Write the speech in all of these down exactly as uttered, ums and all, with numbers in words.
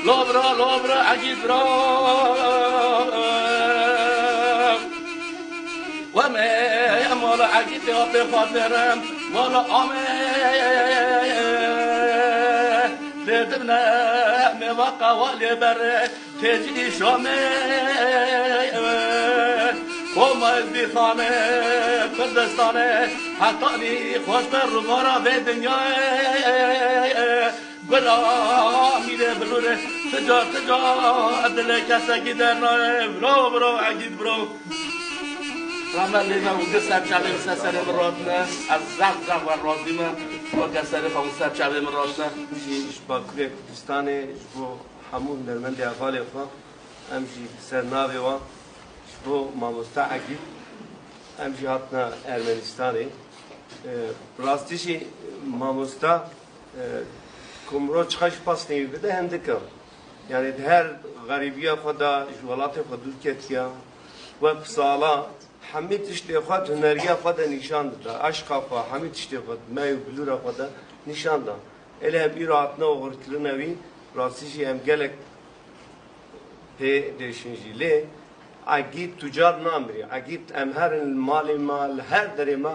Lo bira, lo bira, Egîd bira. We me mala Egîdê apê xwe dêrim, mala amê dê dibne, me va qewa lê berê. Tecî Şamê, Homa Zîxanê, Kurdistanê, hetanî xweş be rûvara vê dinyayê. Gula mîrê bilûrê, tica, tica, dilê kesekî dernayê. Bro, bro, Egîd bro. Rahmet lê me û di ser çavê min ser serê min rotine. Ez zaf, zaf we razî me. Weke serê xwe û ser çavê min rotine. Jî ji Bakurê Kurdistanê, ji bo hemû hunermendê hevalê xwe, em jî ser navê wan ji bo mamoste Egîd, em jî hatine Ermenistanê. E, rastî jî mamoste, e, ku mirov çiqas jî pas nêvî bide, hindik e. Yanî di her xerîbiya xwe de ji welatê xwe dûr ketiye. Wek sala hemî tiştê xwe di huneriya xwe de nîşan dida. Eşqa xwe, hemî tiştê xwe di mey û bilûra xwe de nîşan da. Êlê em îro hatine oxirkirine wî, rastî jî em gelek pê dêşin jî. Lê Egîd tu car namirî. Egîd em herin li malê me, li her derê me,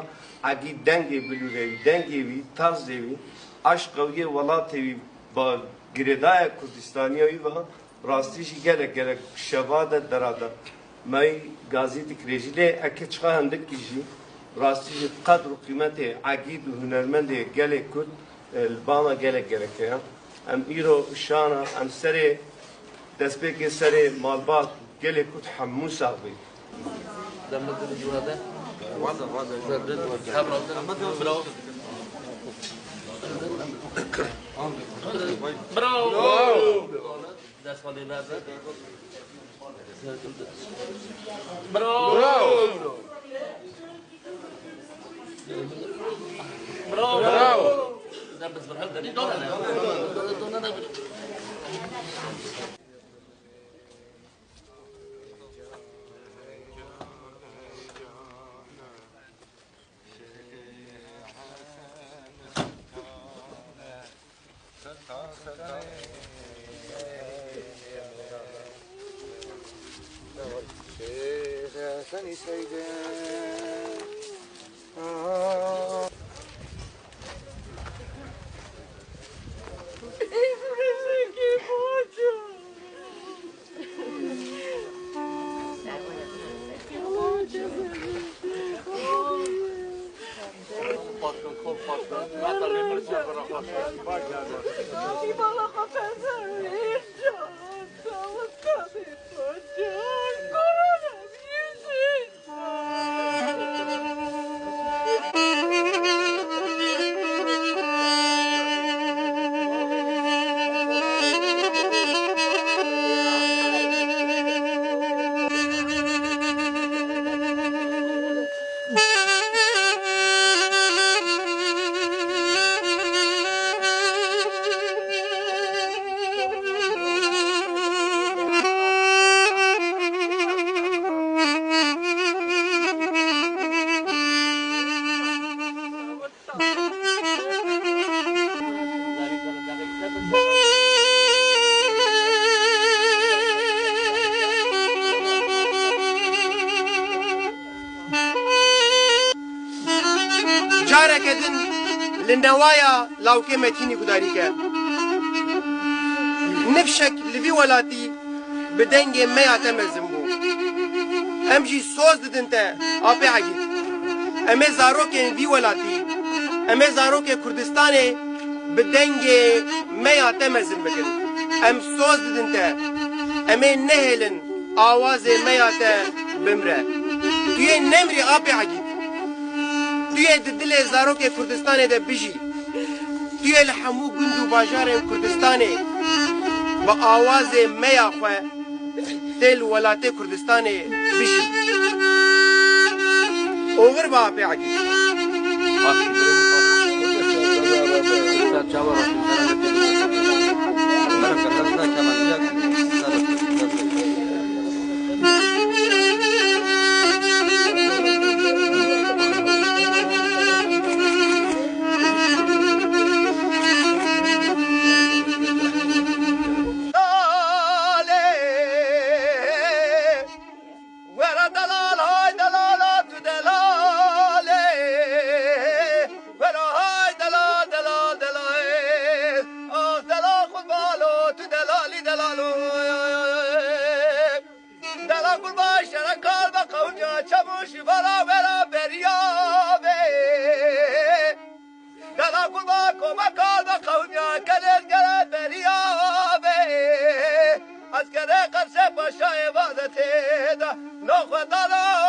Egîd dengê bilûrê wî, dengê wî, tarzê wî, eşqa wî yê welatê wî, ba girêdaya Kurdistaniya wî ve, rastî jî gelek, gelek şeva de dera de. Me wî gazî dikirê jî, lê eke çiqa hindik jî, rastî jî qedr û qîmetê Egîd û hunermendê gelê Kurd, e, li ba me gelek, gelek heye. Em îro şana, em serê, destpêkê serê malbat gelê Kurd hemû sax bî. Bravo. Bravo. Bravo. Bravo. Bravo. Bravo. Careke din li newaya lawkê Metînî gudarî ke. Nifşek li vî welatî bi dengê meya te mezin bû. Em jî soz didin te, Apê Egîd. Em ê zarokên vî welatî, em ê zarokê Kurdistanê bi dengê meya te mezin bikin. Em soz didin te. Em ê nehêlin awazê meya te bimre. Tu yê nemrî, Apê Egîd. Tu yê di dilê zarokê Kurdistanê de bijî. Tu yê li hemû gund û bajarên Kurdistanê bi awazê meya xwe tê li welatê Kurdistanê bijî. Oxir be, Apê Egîd. Kurda komeka da qewmiya kerê gere beriya be. Eskere Qerse Paşayê vazetê da noxwe dana.